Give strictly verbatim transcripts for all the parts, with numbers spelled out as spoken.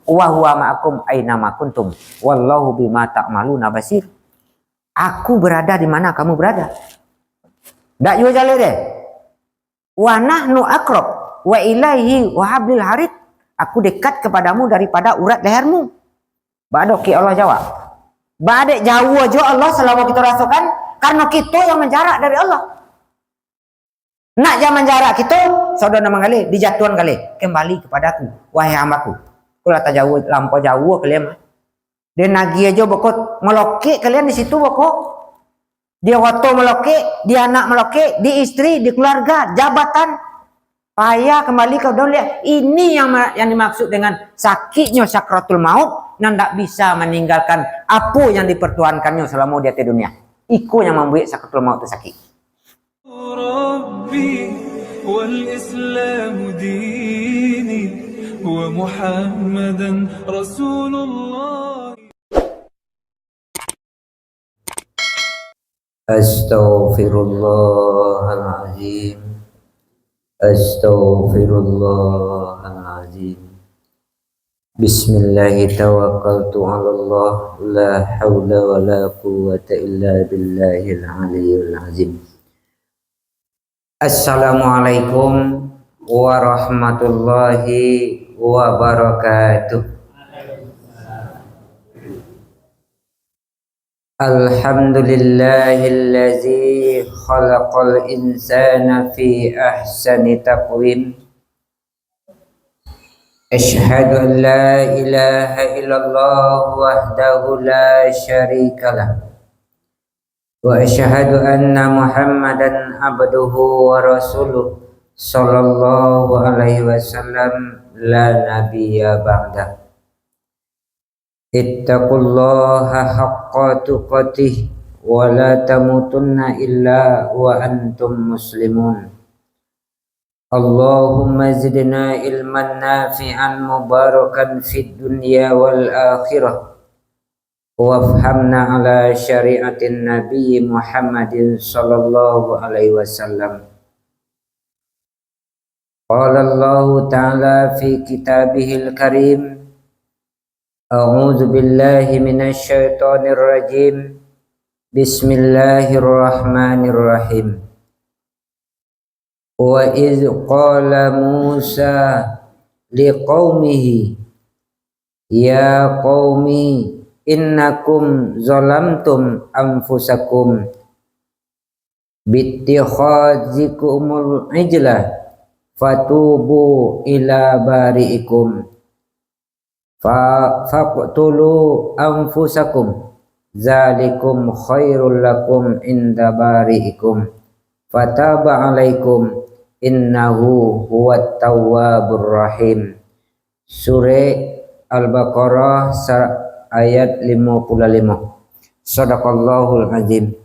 "Wa huwa ma'akum aina ma kuntum, wallahu bima ta'maluna basir." Aku berada di mana kamu berada. Dak juo jaleh deh. "Wa nahnu aqrab wa ilaihi wa hablil harid." Aku dekat kepadamu daripada urat lehermu. Baa dok Allah jawab. Baa dek jauah jo Allah salamo kito rasokan, karena kito yang manjarak dari Allah. Nak jan manjarak kito, saudara nan manggaleh, dijatuahan galeh, "Kembali kepadaku, wahai hambaku." Kulah tajauah, lampau jauah kalian mah. Den agiah jo beko malokek kalian di situ beko. Di oto malokek, di anak malokek, di istri, di keluarga, jabatan. Payah kembali ka dunia. Ini yang ma-, yang dimaksud dengan sakitnyo sakratul maut, nan dak bisa maninggalkan apo yang dipertuhankannyo salamo di ateh dunia. Iko yang mambuek sakratul maut tu sakik. Rabbi wal Islamu dini wa Muhammadan Rasulullah. Astaghfirullahalazim. Astaghfirullahalazim. Bismillahi tawakkaltu 'alallah, la haula wala quwwata illa billahil aliyyil azim. Assalamualaikum warahmatullahi wabarakatuh. Alhamdulillahillazi khalaqal insana fi ahsani taqwim. Asyhadu an la ilaha illallah wahdahu la syarikalah. Wa asyhadu anna Muhammadan abduhu wa rasuluh, sallallahu alaihi wasallam, la nabiyya ba'dah. Ittaqullaha haqqa tuqatih, wa la tamutunna illa wa antum muslimun. Allahumma zidna ilman nafi'an mubarakan fid dunya wal akhirah. Wafhamna ala syariatin Nabi Muhammadin sallallahu alaihi wasallam. Qala Allahu ta'ala fi kitabihil karim, a'udzu billahi minasy syaithanir rajim. Bismillahirrahmanirrahim. Wa iz qala Musa liqaumihi, ya qaumi innakum zalamtum anfusakum bittikhazikumul ijla fatubu ila bari'ikum fa-, faqtulu anfusakum, zalikum khairul lakum inda bari'ikum, fataba alaikum, innahu huwat tawwabur rahim. Surah Al-Baqarah sa-, ayat limo puluah limo. Sadaqallahul azim.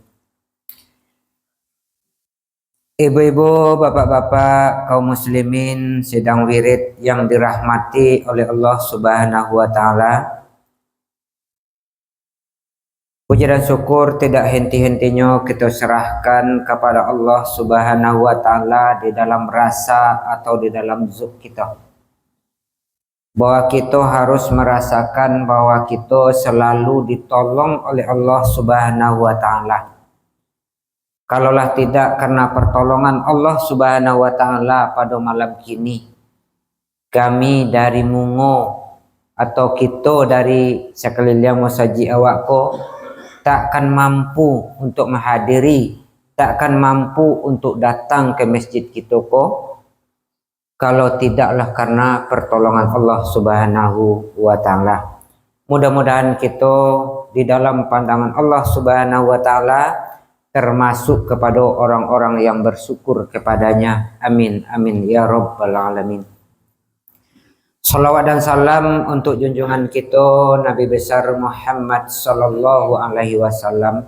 Ibu-ibu, bapak-bapak, kaum muslimin sidang wirid yang dirahmati oleh Allah Subhanahu wa Ta'ala. Puji dan syukur tidak henti-hentinyo kito serahkan kepada Allah Subhanahu wa Ta'ala di dalam rasa atau di dalam zuk kito. Bahwa kito harus merasakan bahwa kito selalu ditolong oleh Allah Subhanahu wa Ta'ala. Kalaulah tidak karena pertolongan Allah Subhanahu wa Ta'ala pada malam kini, kami dari Mungo atau kito dari sakaliliang masajik awak ko, takkan mampu untuk menghadiri, takkan mampu untuk datang ke masjid kito ko, kalau tidaklah karena pertolongan Allah Subhanahu wa Ta'ala. Mudah-mudahan kito di dalam pandangan Allah Subhanahu wa Ta'ala termasuk kepada orang-orang yang bersyukur kepada-Nya. Amin, amin, ya Rabbal Alamin. Salawat dan salam untuk junjungan kito, Nabi Besar Muhammad Sallallahu Alaihi Wasallam,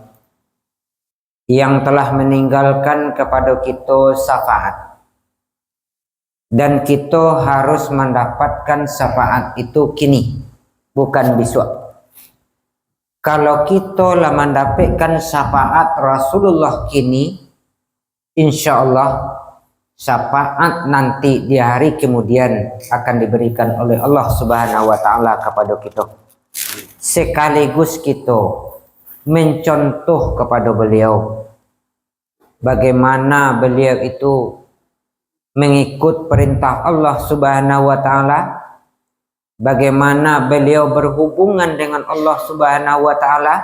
yang telah meninggalkan kepada kito syafaat. Dan kito harus mandapatkan syafaat itu kini, bukan bisuak. Kalau kito lah mandapekkan syafaat Rasulullah kini, insya Allah, syafaat nanti di hari kemudian akan diberikan oleh Allah Subhanahu wa Ta'ala kepada kita. Sekaligus kita mencontoh kepada beliau, bagaimana beliau itu mengikut perintah Allah Subhanahu wa Ta'ala, bagaimana beliau berhubungan dengan Allah Subhanahu wa Ta'ala,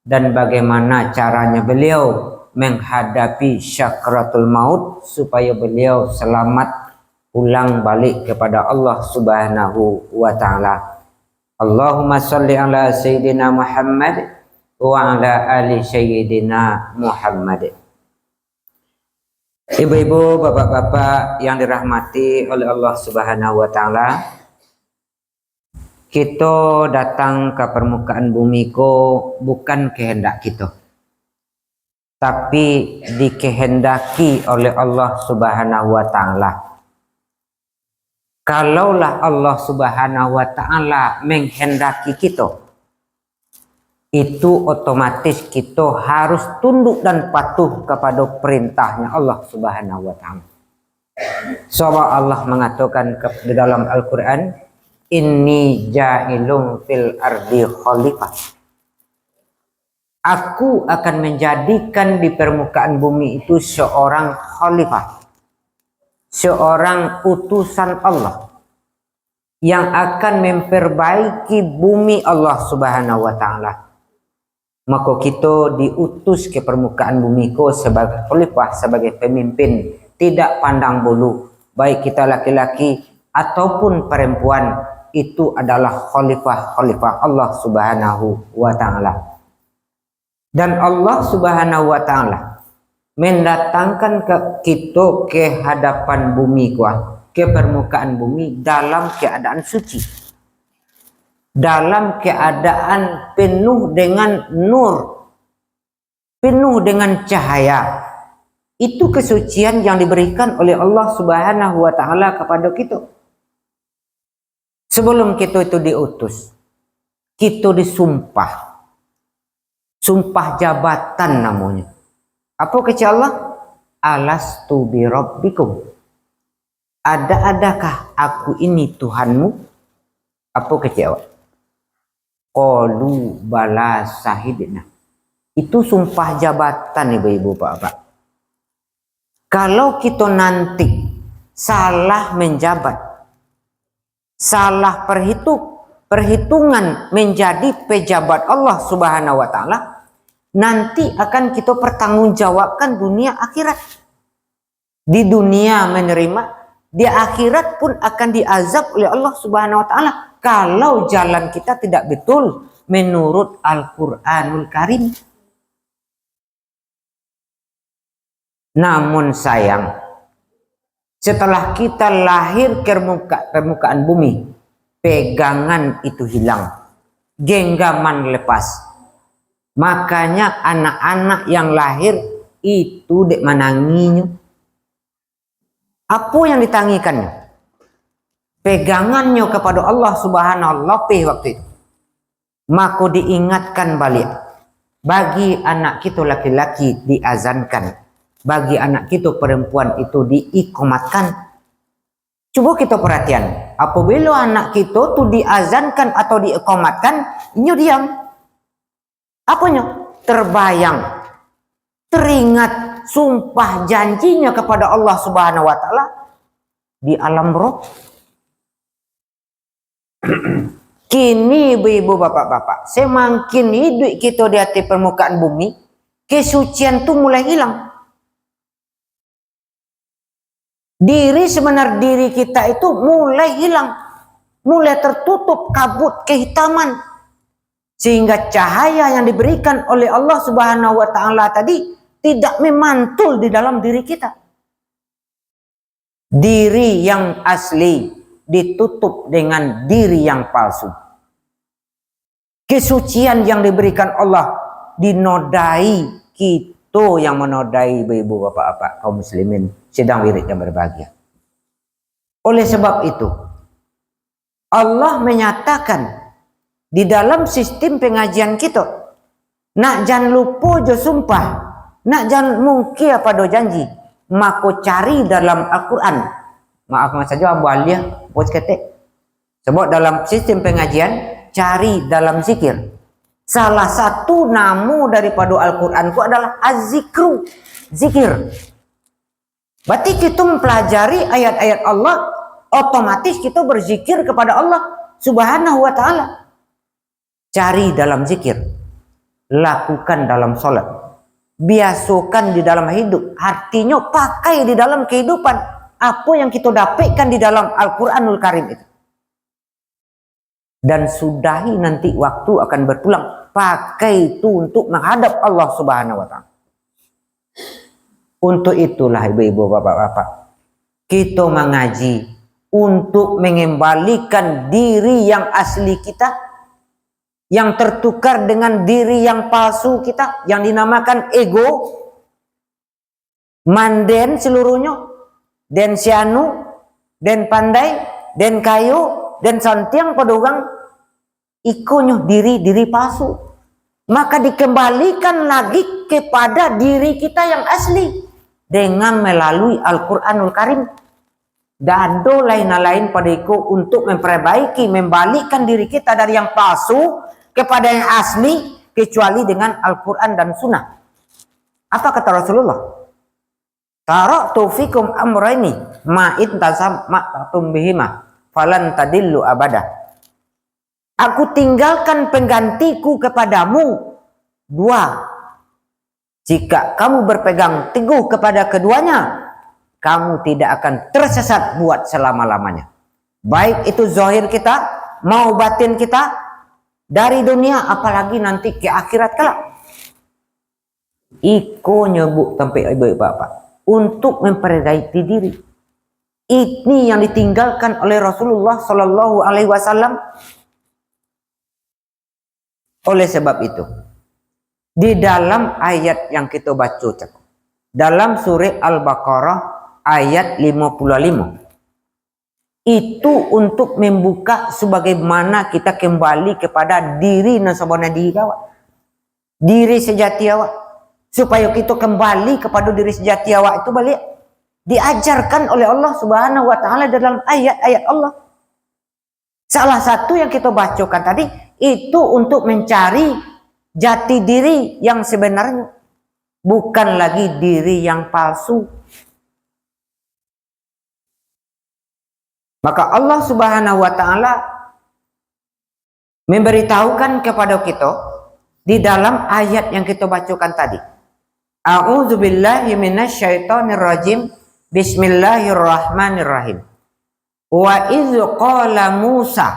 dan bagaimana caranya beliau menghadapi syakaratul maut supaya beliau selamat pulang balik kepada Allah Subhanahu wa Ta'ala. Allahumma salli ala Sayyidina Muhammad wa ala ali Sayyidina Muhammad. Ibu-ibu, bapak-bapak yang dirahmati oleh Allah Subhanahu wa Ta'ala, kito datang ka parmukaan bumi ko bukan kehendak kito, tapi dikehendaki oleh Allah Subhanahu wa Ta'ala. Kalaulah Allah Subhanahu wa Ta'ala menghendaki kito, itu otomatis kito harus tunduk dan patuh kapado perintahnya Allah Subhanahu wa Ta'ala. Sabab Allah mangatokan ke, di dalam Al-Quran, "Inni ja'ilun fil ardi khalifah." Aku akan menjadikan di permukaan bumi itu seorang khalifah, seorang utusan Allah yang akan memperbaiki bumi Allah Subhanahu wa Ta'ala. Mako, kito diutus ke permukaan bumi ko sebagai khalifah, sebagai pemimpin, tidak pandang bulu, baik kita laki-laki ataupun perempuan, itu adalah khalifah-khalifah Allah Subhanahu wa Ta'ala. Dan Allah Subhanahu wa Ta'ala mendatangkan ke kito ke hadapan bumi ko, ke permukaan bumi dalam keadaan suci, dalam keadaan penuh dengan nur, penuh dengan cahaya. Itu kesucian yang diberikan oleh Allah Subhanahu wa Ta'ala kepada kito. Sebelum kito itu diutus, kito disumpah. Sumpah jabatan namonyo. Apo kecek Allah? "Alastu birabbikum? Ada-adakah Aku ini Tuhanmu?" Apo kecek awak? "Qalu bala syahidna." Itu sumpah jabatan, ibu-ibu, bapak-bapak. Kalau kito nanti salah menjabat, salah perhitung, perhitungan menjadi pejabat Allah Subhanahu wa Ta'ala, nanti akan kito pertanggungjawabkan dunia akhirat. Di dunia menerima, di akhirat pun akan diazab oleh Allah Subhanahu wa Ta'ala kalau jalan kita tidak betul menurut Al-Quranul Karim. Namun sayang, setelah kita lahir ke muka, permukaan bumi, pegangan itu hilang, genggaman lepas. Makanya anak-anak yang lahir itu dek mananginyo. Apo yang ditangihkannyo? Pegangannyo kepada Allah Subhanahu lapeh waktu itu. Mako diingatkan baliak, bagi anak kito laki-laki diazankan, bagi anak kito perempuan itu diikomatkan. Cubo kito perhatian, apabilo anak kito tu diazankan atau diikomatkan, inyo diam. Aponyo? Terbayang, teringat sumpah janjinya kepada Allah Subhanahu wa Ta'ala di alam roh. Kini, ibu-ibu, bapak-bapak, semakin hidup kito di ateh permukaan bumi, kesucian tu mulai hilang. Diri sebenar diri kita itu mulai hilang, mulai tertutup kabut kehitaman, sehingga cahaya yang diberikan oleh Allah Subhanahu wa Ta'ala tadi tidak memantul di dalam diri kita. Diri yang asli ditutup dengan diri yang palsu. Kesucian yang diberikan Allah dinodai kito yang menodai, ibu-ibu, bapak-bapak, kaum muslimin, sidang wirid yang berbahagia. Oleh sebab itu, Allah menyatakan di dalam sistem pengajian kito, nak jan lupo jo sumpah, nak jan mungkia pado janji. mako cari dalam Al-Quran. Maafkan sajo, ambo alih, bos ketek. Sebab dalam sistem pengajian, cari dalam zikir. Salah satu namo daripada Al-Quran tu adalah Az-Zikru, zikir. Berarti kita mempelajari ayat-ayat Allah, otomatis kita berzikir kepada Allah Subhanahu wa Ta'ala. Cari dalam zikir, lakukan dalam salat, biasokan di dalam hidup, artinyo pakai di dalam kehidupan. Apo yang kita dapatkan di dalam Al-Quranul Karim itu. Dan sudahi nanti waktu akan berpulang, pakai itu untuk menghadap Allah Subhanahu wa Ta'ala. Untuk itulah, ibu-ibu, bapak-bapak, kita mengaji untuk mengembalikan diri yang asli kita, yang tertukar dengan diri yang palsu kita, yang dinamakan ego, manden seluruhnyo, den si anu, den pandai, den kayo, den santiang pado urang, ikonyo diri, diri palsu. Maka dikembalikan lagi kepada diri kita yang asli dengan melalui Al-Quranul Karim. Dak ado lain-lain pado iko untuk memperbaiki, membalikkan diri kita dari yang palsu kepada yang asli, kecuali dengan Al-Quran dan Sunnah. Apa kata Rasulullah? "Taraktu fikum amraini, ma in tamasaktum bihima, falan tadillu abada." Aku tinggalkan penggantiku kepadamu dua. Jika kamu berpegang teguh kepada keduanya, kamu tidak akan tersesat buat selama-lamanya. Baik itu zahir kita, mau batin kita, dari dunia, apalagi nanti ke akhirat kelak. Iko nyebut tampek ibu-ibu bapak, untuk memperbaiki diri. Ini yang ditinggalkan oleh Rasulullah Sallallahu Alaihi Wasallam. Oleh sebab itu, di dalam ayat yang kita baca cako, dalam surah Al-Baqarah ayat lima puluh lima, itu untuk membuka sebagaimana kita kembali kepada diri nan sabananyo diri awak. Diri sejati awak. Supaya kita kembali kepada diri sejati awak itu balik. Diajarkan oleh Allah Subhanahu wa Ta'ala dalam ayat-ayat Allah. Salah satu yang kita bacakan tadi, itu untuk mencari jati diri yang sebenarnya, bukan lagi diri yang palsu. Maka Allah Subhanahu wa Ta'ala memberitahukan kepada kita di dalam ayat yang kita bacakan tadi. A'udzubillahi minasyaitonirrajim. Bismillahirrahmanirrahim. Wa iz qala Musa,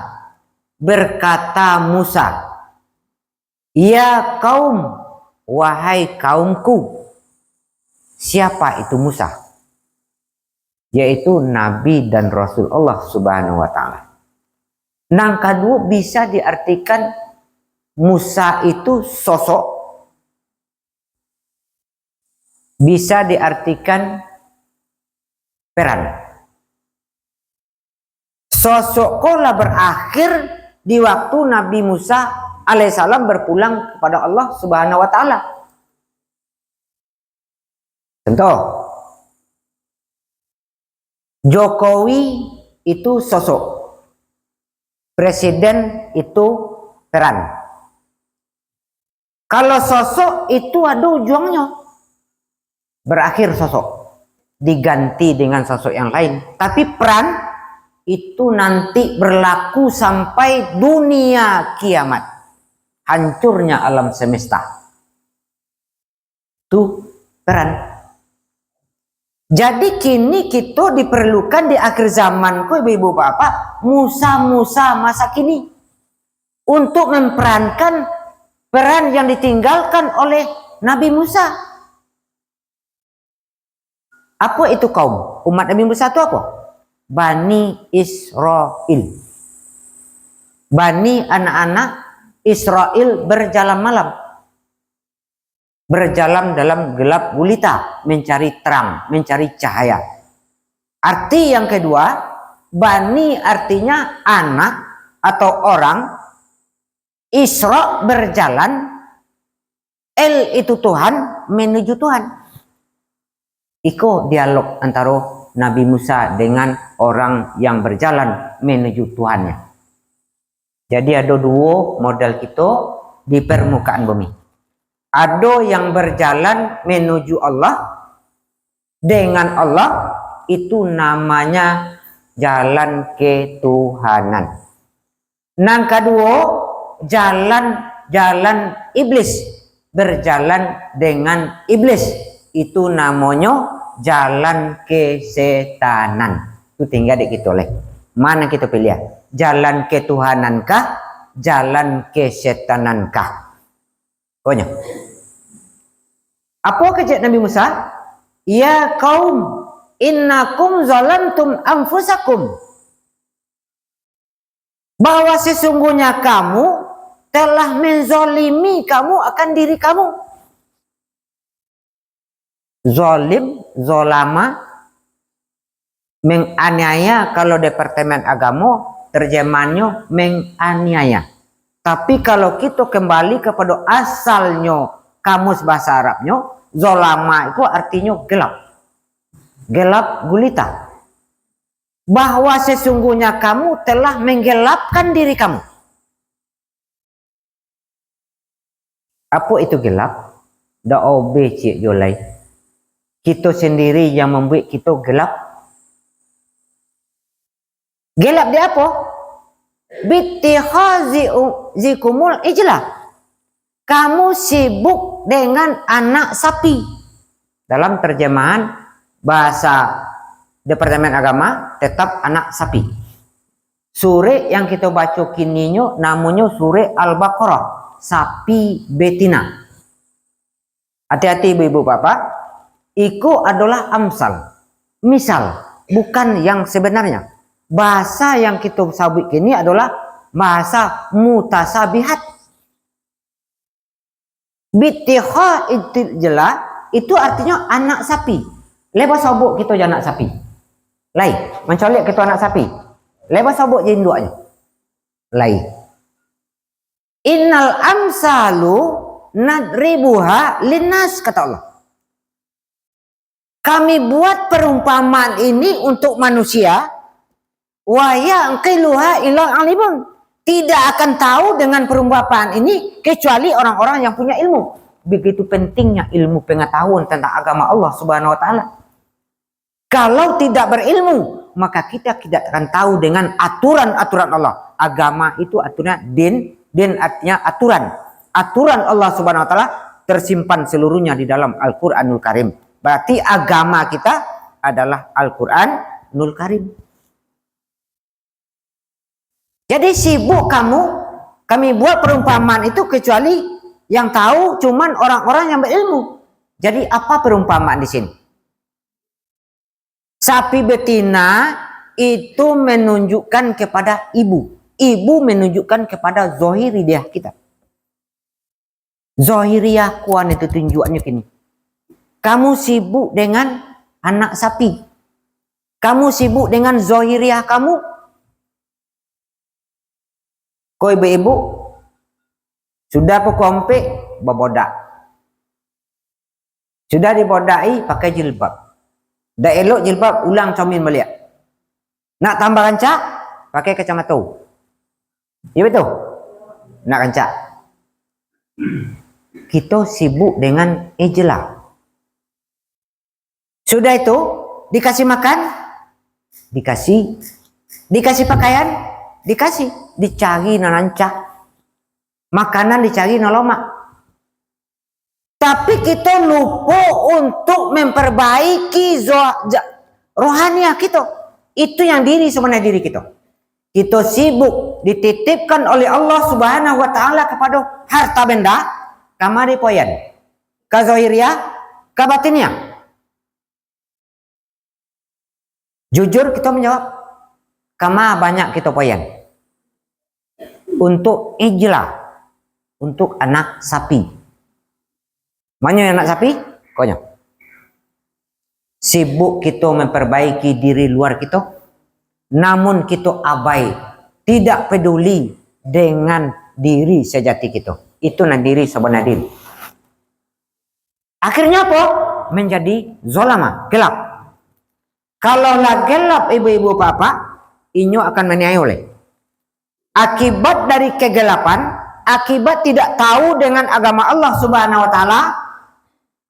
berkata Musa, "Ya kaum, wahai kaumku." Siapa itu Musa? Yaitu Nabi dan Rasul Allah Subhanahu wa Ta'ala. Nan kaduo, bisa diartikan Musa itu sosok, bisa diartikan peran. Sosok ko lah berakhir di waktu Nabi Musa alaihissalam berpulang kepada Allah Subhanahu wa Ta'ala. Contoh, Jokowi itu sosok, presiden itu peran. Kalau sosok itu ada ujuangnyo, berakhir sosok, diganti dengan sosok yang lain. Tapi peran itu nanti berlaku sampai dunia kiamat, hancurnya alam semesta. Tu peran. Jadi kini kito diperlukan di akhir zaman ko, ibu-ibu bapak, Musa-Musa masa kini untuk memerankan peran yang ditinggalkan oleh Nabi Musa. Apa itu kaum? Umat Nabi Musa tu apa? Bani Israel. Bani, anak-anak Israel berjalan malam. Berjalan dalam gelap gulita, mencari terang, mencari cahaya. Arti yang kedua, Bani artinya anak atau orang, Isra berjalan, El itu Tuhan, menuju Tuhan. Iko dialog antaro Nabi Musa dengan orang yang berjalan menuju Tuhannya. Jadi, ado duo model kito di permukaan bumi. Ado yang berjalan menuju Allah, dengan Allah, itu namanya jalan ketuhanan. Nan kaduo, jalan, jalan iblis, berjalan dengan iblis. Itu namonyo jalan kesetanan. Tu tingga dek kito lai. Mano kito piliah? Jalan ketuhanankah, jalan kesetanankah? Konyo. Apo kecek Nabi Musa? "Ya kaum, innakum zalamtum anfusakum." Bahwa sesungguhnya kamu telah menzalimi kamu akan diri kamu. Zalim, zalama, menganiaya. Kalau Departemen Agamo, terjemahannyo menganiaya. Tapi kalau kito kembali kepada asalnyo, kamus bahasa Arabnyo, zalama itu artinyo gelap. Gelap gulita. Bahwa sesungguhnya kamu telah menggelapkan diri kamu. Apo itu gelap? Dak obeh ciek jo lai. Kito sendiri yang mambuek kito gelap. Gelap di apo? Bittikhazi u-, zikumul ijla. Kamu sibuk dengan anak sapi. Dalam terjemahan bahasa Departemen Agama, tetap anak sapi. Surek yang kito baco kininyo namonyo Surek Al-Baqarah, sapi betina. Hati-hati, ibu-ibu, bapak, iko adolah amsal, misal, bukan yang sebenarnya. Bahasa yang kito sabuik kini adolah bahasa mutasyabihat. Bittikhazi zikumul ijla, itu artinyo anak sapi. Lai basobok kito jo anak sapi? Lai, mancolek kito anak sapi? Lai basobok jo induaknyo? Lai. "Innal amsalu nadribuha linnas," kata Allah. "Kami buat perumpamaan ini untuk manusia, wa ya'qiluha illa alimun." Tidak akan tahu dengan perumpamaan ini kecuali orang-orang yang punya ilmu. Begitu pentingnya ilmu pengetahuan tentang agama Allah Subhanahu wa Ta'ala. Kalau tidak berilmu, maka kita tidak akan tahu dengan aturan-aturan Allah. Agama itu aturan, din, din artinya aturan. Aturan Allah Subhanahu wa Ta'ala tersimpan seluruhnya di dalam Al-Quranul Karim. Berarti agama kita adalah Al-Quranul Karim. Jadi, sibuk kamu, kami buat perumpamaan itu kecuali yang tahu cuman orang-orang yang berilmu. Jadi, apa perumpamaan di sini? Sapi betina itu menunjukkan kepada ibu. Ibu menunjukkan kepada zahiriah kita. Zahiriah kuan itu tunjuaknyo kini. Kamu sibuk dengan anak sapi. Kamu sibuk dengan zahiriah kamu. Ko ibu-ibu, sudah pukul ampek, babodak. Sudah dibodaki, pakai jilbab. Dak elok jilbab, ulang camin baliak. Nak tambah rancak, pakai kacamato. Ya betul? Nak rancak. Kito sibuk dengan ijla. Sudah itu, dikasih makan, dikasih. Dikasih pakaian, dikasih. Dicari nan rancak. Makanan dicari nan lomak. Tapi kito lupo untuk memperbaiki zo-, ja-, rohaniah kito. Itu yang diri sebenarnya diri kito. Kito sibuk dititipkan oleh Allah Subhanahu wa Ta'ala kepada harta benda, kama dipoyan, ka zahiriah, ka batiniah. Jujur kito manjawab, kama banyak kito poyan? Untuk ijla, untuk anak sapi. Manyo anak sapi? Konyo. Sibuk kito memperbaiki diri luar kito, namun kito abai, tidak peduli dengan diri sejati kito. Itu nan diri sabananyo diri. Akhirnyo apo? menjadi zolama, gelap. Kalau lah gelap, ibu-ibu, bapak, inyo akan maniayo lai. Akibat dari kegelapan, akibat tidak tahu dengan agama Allah Subhanahu wa Ta'ala,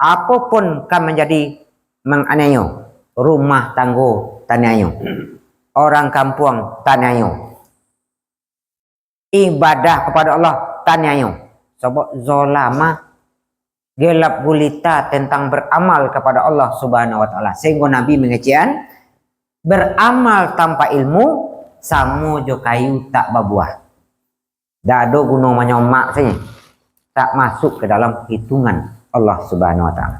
apapun kan manjadi manganiayo. Rumah tanggo taniayo, orang kampuang taniayo, ibadah kepada Allah taniayo. Sabab zolamah, gelap gulita tentang beramal kepada Allah Subhanahu wa Ta'ala. Sehingga Nabi mengecekan, beramal tanpa ilmu samo jo kayu tak babuah. Dak ado guno manyomak sajo, tak masuk ke dalam hitungan Allah Subhanahu wa Ta'ala.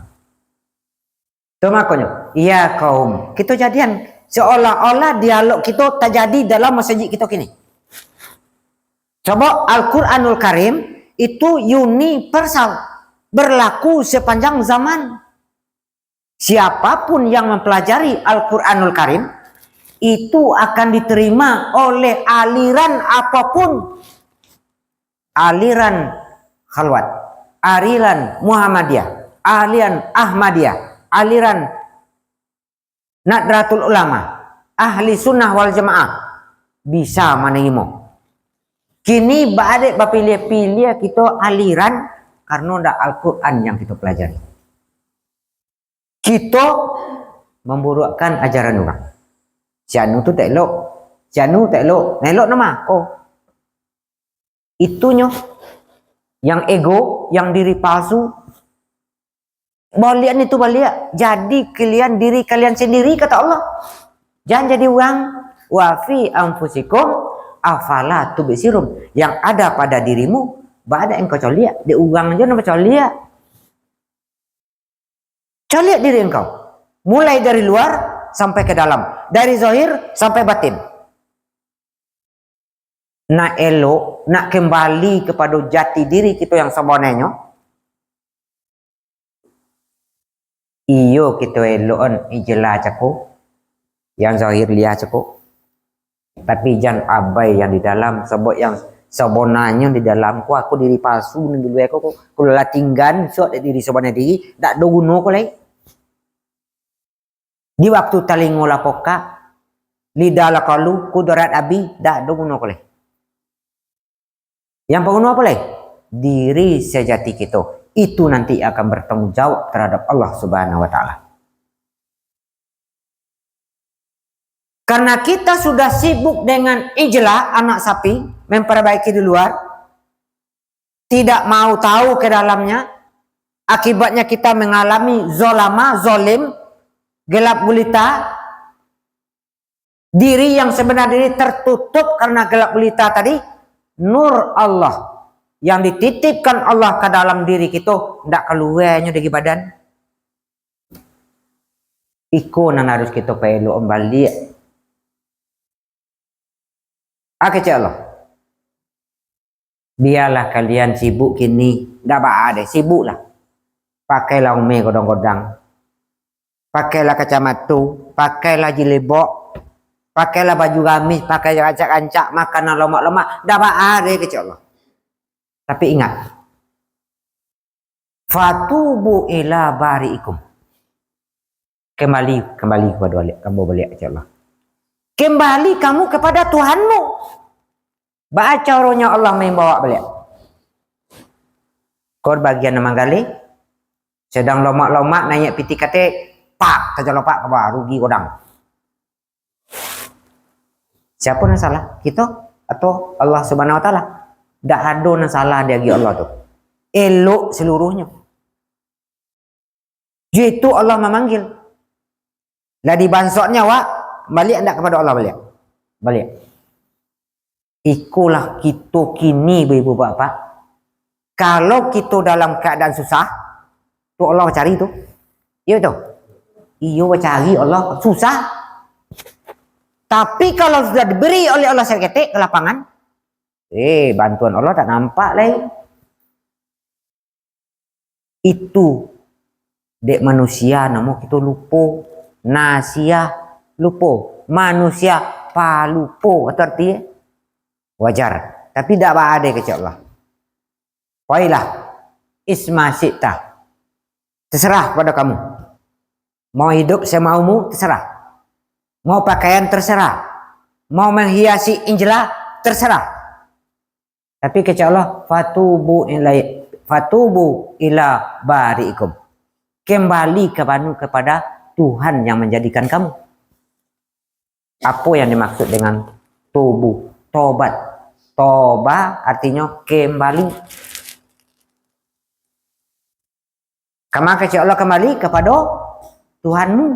Tu makonyo, ya kaum, kito jadian seolah-olah dialog kito tajadi dalam masajik kito kini. Coba, Al-Quranul Karim itu universal, berlaku sepanjang zaman. Siapapun yang mempelajari Al-Quranul Karim, itu akan diterima oleh aliran apapun. Aliran Khalwat, aliran Muhammadiyah, aliran Ahmadiyah, aliran Nahdlatul Ulama, Ahli Sunnah wal Jamaah, bisa manarimo. Kini baa dek bapiliah-piliah kito aliran, karano ndak Al-Quran yang kito pelajari. Kito mamburuakkan ajaran urang. Si anu tu tak elok, si anu tak elok, nak elok nan ma ko? Itunyo, yang ego, yang diri palsu. Baliak ni tu baliak, jadi kalian diri kalian sendiri, kata Allah. Jangan jadi urang. Wa fi anfusikum afala tubsirun. Yang ada pada dirimu, baa dek engkau coliak, dek urang ajo nan bacoliak. Caliak diri engkau, mulai dari luar sampai ke dalam, dari zahir sampai batin. Nak elok, nak kembali kepada jati diri kito yang sabananyo, iyo kito elok-an ijlah cako, yang zahir liah cako. Tapi jan abai yang di dalam, sabab yang sabananyo di dalam ko, ako diri palsu nan di luar ko, ko, ko lah tinggan suak dek diri sabana diri, dak ado guno ko lai. Di waktu talingo lah pokak, lidah lah kalu, kudrat abih, dak ado guno ko lai. Yang paguno apo lai? Diri sajati kito. Itu nanti akan bertanggung jawab terhadap Allah Subhanahu wa Ta'ala. Karena kita sudah sibuk dengan ijlah anak sapi, memperbaiki di luar, tidak mau tahu ke dalamnya, akibatnya kita mengalami zolama, zolim, gelap gulita, diri yang sebenar diri tertutup karena gelap gulita tadi, nur Allah yang dititipkan Allah ke dalam diri kito, ndak kaluanyo dari badan. Iko nan harus kito paelok baliak. Oke, kecek Allah. Biarlah kalian sibuk kini, ndak baa deh, sibuklah. Pakailah umeh godang-godang. Pakailah kacamata, pakailah jilbab, pakailah baju gamis, pakai rancak-rancak, makanlah lomak-lomak, ndak baa deh, kecek Allah. Tapi ingat, fatubu ila bari'ikum. Kembali, kembali kepada baliak, kamu baliak, kecek Allah. Kembali kamu kepada Tuhanmu. Baa caronyo Allah maimbau awak baliak? Kor bagian nan manggaleh, sedang lomak-lomak naiak pitih katek, pak, tajalopak ka bawah, rugi godang. Siapo nan salah? Kito atau Allah Subhanahu wa Ta'ala? Ndak ado nan salah di agi Allah tu. Elok seluruhnyo. Juo itu Allah mamanggil. Lah dibansoknyo awak, baliak ndak kapado Allah baliak? Baliak. Ikolah kito kini, ibu-ibu, bapak-bapak. Kalau kito dalam keadaan susah, tu Allah cari tu. Iyo tu. Iyo, cari Allah susah. Tapi kalau sudah diberi oleh Allah saketek kelapangan, eh, bantuan Allah tak nampak lai. Itu dek manusia namo kito lupo. Nasiah lupo. Manusia palupo. Itu arti wajar. Tapi dak baa deh, kecek Allah. Pailah, isma syi'ta. Terserah kepada kamu. Mau hidup semaumu, terserah. Mau pakaian, terserah. Mau menghiasi injela, terserah. Tapi kecek Allah, "Fatubu ilai-, fatubu ila bari'ikum." Kembali kepanu kepada Tuhan yang menjadikan kamu. Apa yang dimaksud dengan tubu? Tobat. Toba artinyo kembali. Kama kecek Allah kembali kepada Tuhanmu.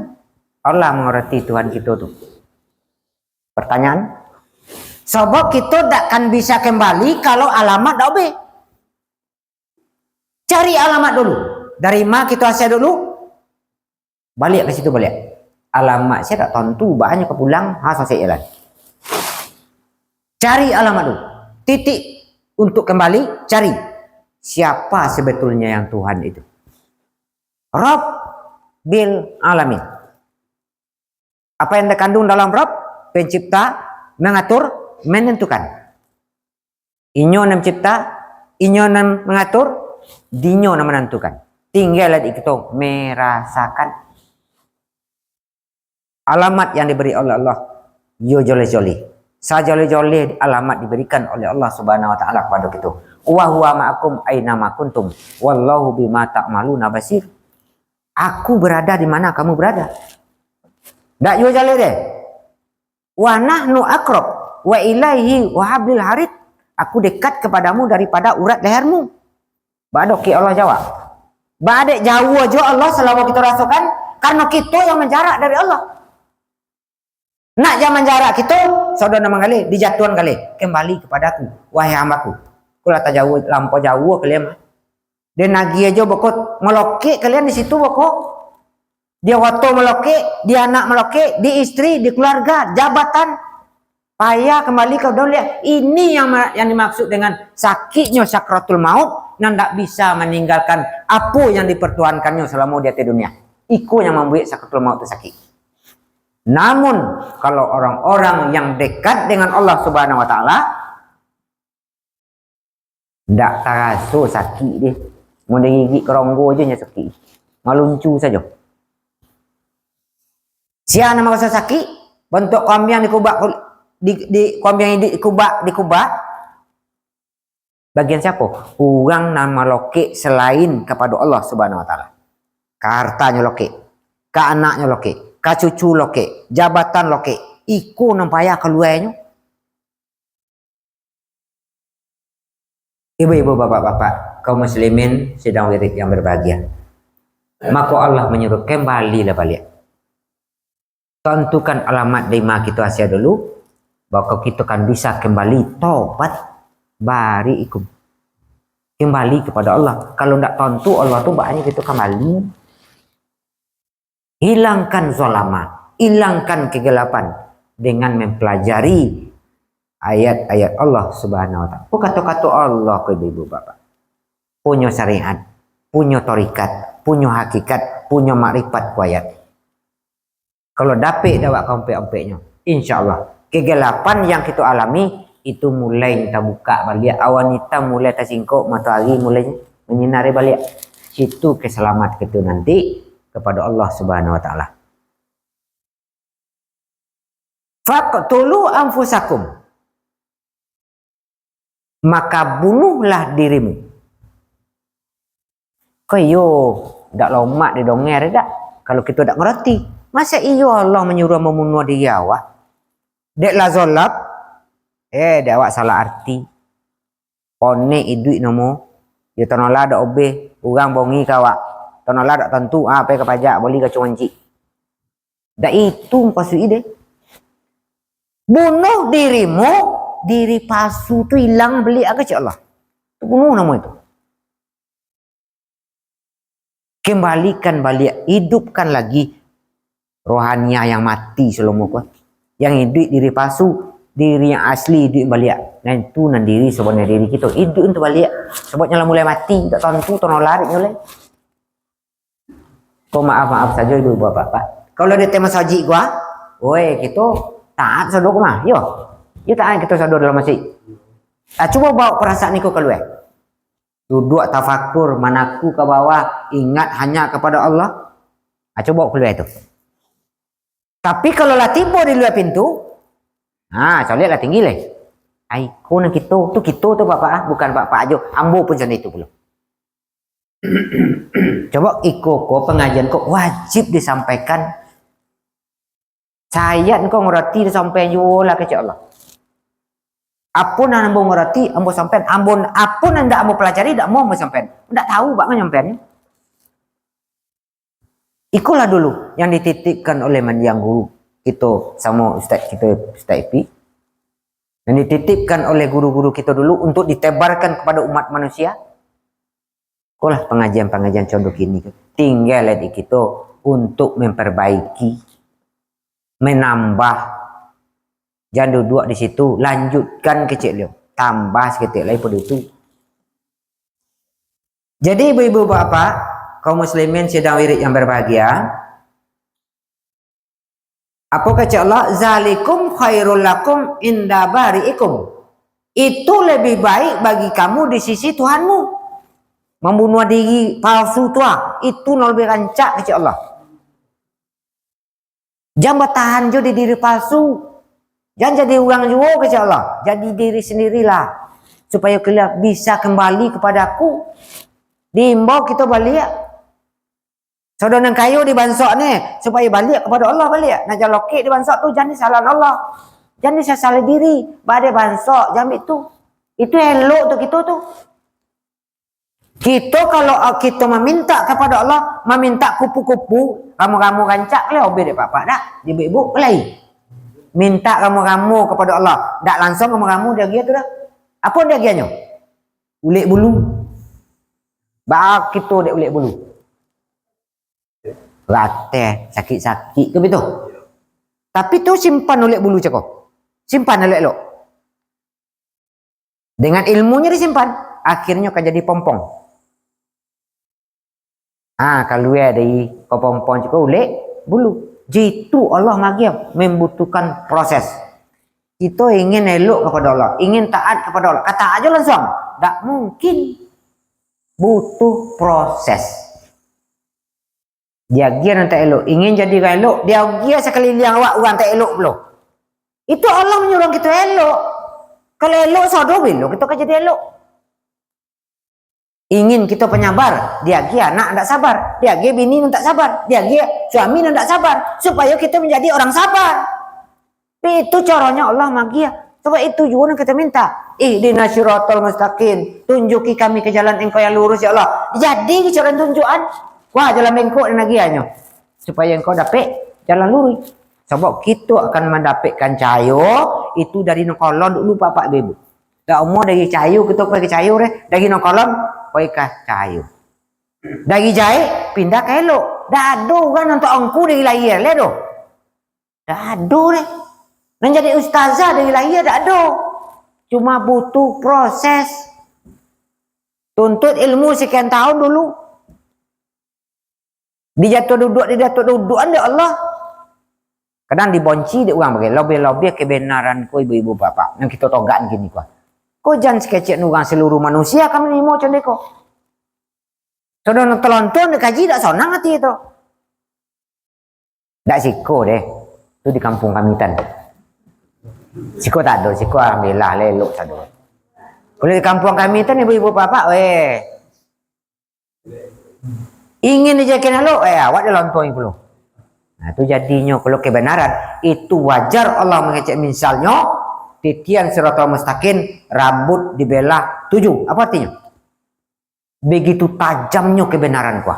Allah mengerti Tuhan kita tu. Pertanyaan, sebab kita tak akan bisa kembali kalau alamat dak obeh. Cari alamat dulu. Dari ma kita asal dulu? Baliak ke situ baliak. Alamat saya tak tentu, banyak ke pulang, ha, sasek jalan. Cari alamat dulu. Titik untuk kembali, cari. Siapa sebetulnya yang Tuhan itu? Rabb bil alamin. Apa yang terkandung dalam Rabb? Pencipta, mengatur, menentukan. Inyo nan mencipta, inyo nan mengatur, dinyo nan menentukan. Tinggal di kito merasakan. Alamat yang diberi oleh Allah, yo joleh-joleh. Sajoleh-joleh alamat diberikan oleh Allah Subhanahu wa Taala kepada kito. "Wa huwa ma'akum aina ma kuntum, wallahu bima ta'maluna basir." Aku berada di mana kamu berada. Dak juo jaleh deh. "Wa nahnu aqrab wa ilaihi wa hablil harid." Aku dekat kepadamu daripada urat lehermu. Badok Allah jawab. Badek jauh jo Allah selama kita rasakan, karena kita yang menjarak dari Allah. Nak jan manjarak kito, sodo nan manggaleh, dijatuhan galeh. "Kembali kepadaku, wahai hambaku." Kulah tajauah, lampau jauah kalian mah. Den agiah jo beko, malokek kalian di situ beko. Di orang tua malokek, di anak malokek, di istri, di keluarga, jabatan. Payah kembali ka dunia. Ini yang ma-, yang dimaksud dengan sakitnyo sakratul maut, nan dak bisa meninggalkan apo yang dipertuhankannyo selama di ateh dunia. Iko yang mambuek sakratul maut tu sakik. Namun, kalau orang-orang yang dekat dengan Allah Subhanahu wa Taala, ndak taraso sakik deh. Mun digigik keronggo je nyo sakik. Maluncu sajo. Sia nan maraso sakik, bantuak kambiang dikubak kul-, di, di, kambiang iduik dikubak, dikubak. Bagian siapa? Urang nan malokek selain kapado Allah Subhanahu wa Taala. Ka hartanyo lokek, ka anaknyo lokek, ka cucu lokek, jabatan lokek, iko nan payah kaluanyo. Ibu-ibu, bapak-bapak, kaum muslimin sidang wirid yang berbahagia. Mako Allah manyuruh, kembalilah baliak. Tantukan alamat di ma kito asia dulu, mako kito kan bisa kembali tobat bari'ikum. Kembali kepada Allah. Kalau ndak tantu Allah tu, banyak kito kembali. Hilangkan zalama, hilangkan kegelapan dengan mempelajari ayat-ayat Allah Subhanahu wa Taala. Ko kato-kato Allah ko, ibu-ibu bapak. Punyo syariat, punyo tarikat, punyo hakikat, punyo makrifat ko ayat. Kalau dapek dek awak kaompek-ompeknyo, insya Allah, kegelapan yang kito alami itu mulai tabukak baliak, awan itam mulai tasingkok, matoari mulai manyinari baliak. Situ keselamatan kito nanti kepada Allah Subhanahu wa Taala. "Faqtulu anfusakum." Maka bunuhlah dirimu. Ko iyo, dak lomak didongar dak, kalau kito dak ngarati. Masa iyo Allah manyuruah mamunuah diri awak? Dek lah zolap, eh, dek awak salah arti. Konek iduik namo, yo tanolah dak obeh, urang bongi ka awak. Tanolah dak tantu, ah, pai ka pajak, boli kacang ancik. Dak itu mukasuik deh. Bunuh dirimu, diri pasu tu ilang baliak, kecek Allah. Tu bunuh namo itu. Kembalikan baliak, hidupkan lagi rohaniah yang mati salamo ko. Yang iduik diri pasu, diri yang asli iduik baliak. Nah, itu nan diri sabananyo diri kito. Iduik tu baliak. Sababnyo lah mulai mati, tak tantu, tanah larik nyo lai. Ko maaf-maaf sajo, ibu bapak-bapak. Kalau di ateh masajik ko, woi, kito taat sado ko mah, yo. Yo taat kito sado dalam masjid. Ah, cubo bawa perasaan iko kaluar. Duduak tafakur, manaku ka bawah, ingat hanya kepada Allah. Ah, cubo kalua tu. Tapi kalau lah tibo di lua pintu, ha, caliak lah tinggi lai. Ai, ko nan kito, tu kito tu, Bapak, ah, bukan Bapak ajo, ambo pun cando itu pulo. Cubo iko ko, pangajian ko wajib disampaikan. Sayat ko ngarati disampaian juo lah, kecek Allah. Apo nan ambo ngarati, ambo sampaian. Ambo, apo nan ndak ambo pelajari, ndak mau ambo sampaian. Ndak tahu bak manyampaiannyo. Ikolah dulu yang dititipkan oleh mandiang guru kito samo ustaz kito, Ustaz Ipi. Yang dititipkan oleh guru-guru kito dulu untuk ditebarkan kepada umat manusia. Ikolah pangajian-pangajian cando kini tu. Tingga lai di kito untuk memperbaiki, menambah. Jan duduak di situ, lanjutkan kecek liau. Tambah saketek lai pado itu. Jadi, ibu-ibu, bapak, kaum muslimin sidang wirid yang berbahagia, apo kecek Allah? "Zalikum khairul lakum inda bari'ikum." Itu lebih baik bagi kamu di sisi Tuhanmu. Mambunuah diri palsu tu, ah, itu nan lebih rancak, kecek Allah. Jan batahan jo di diri palsu. Jan jadi urang juo, kecek Allah. Jadi diri sendirilah. Supayo kalian bisa kembali kepada Aku. Diimbau kito baliak. Saudara nan kayo dibansok ni, supayo baliak kepada Allah baliak. Nak jalokek dibansok tu, jan disalahan Allah. Jan disasali diri. Badai bansok, jan itu. Itu elok tu kito tu. Kito kalau, ah, kito mamintak kapado Allah, mamintak kupu-kupu, ramo-ramo rancak lai, obeh dek papak dak, ibu-ibu lai. Mintak ramo-ramo kapado Allah, dak langsuang ramo-ramo diagiah tu dah. Apo diagiahnyo? Ulek bulu. Baa kito dek ulek bulu. Rateh, sakik-sakik tu betul. Tapi tu simpan ulek bulu cako. Simpan elok-elok. Dengan ilmunyo disimpan, akhirnyo ka jadi pompong. Ha, kalua dari pompong cako ulek bulu. Jitu Allah magiah, membutuhkan proses. Kito ingin elok kapado Allah, ingin taat kapado Allah. Ka taat ajo langsuang? Dak mungkin. Butuh proses. Diagiah nan tak elok. Ingin jadi urang elok, diagiah sakaliliang awak urang tak elok pulo. Itu Allah manyuruah kito elok. Kalau elok, sado bilo kito ka jadi elok. Ingin kito panyabar, diagiah anak nan tak sabar, diagiah bini nan tak sabar, diagiah suami nan tak sabar, supayo kito manjadi urang sabar. Itu caronyo Allah magiah. Sabab itu juo nan kito minta. "Ihdinas siratal mustaqim." Tunjuki kami ka jalan Engkau yang lurus, ya Allah. Jadi kito tunjuakan. Wah, jalan bengkok nan agiahnyo. Supayo engkau dapek jalan lurus. Sabab kito akan mandapekkan cahayo itu dari nan kolon dulu, Bapak Ibu. Dak amuah dari cahayo kito pai ka cahayo deh. Dari nan kolon pai ka cahayo. Dari jahek pindah ka elok. Dak ado urang nan taungku dari lahia lai doh. Dak ado deh. Nan jadi ustazah dari lahia dak ado. Cuma butuh proses. Tuntut ilmu sekian tahun dulu. Dijatuah duduak, dijatuah duduakan dek Allah. Kadang dibonci dek urang bagai. Labiah-labiah kebenaran ko ibu-ibu bapak. Nan kito togakan kini ko. Ko jan sakecek urang, seluruh manusia kami narimo cando ko. Sudah nan talontuang dikaji, dak sonang ati tu. Dak siko deh. Tu di kampuang kami tan. Siko tak ado, siko alhamdulillah lah elok sado. Kalau di kampuang kami tan ibu-ibu bapak, weh. Ingin dijakin elok, eh, awak dah lontuang pulo. Nah, tu jadinyo kalau kebenaran, itu wajar Allah mangecek misalnyo, titian siratal mustaqim, rambut dibelah tujuh. Apa artinyo? Begitu tajamnyo kebenaran ko.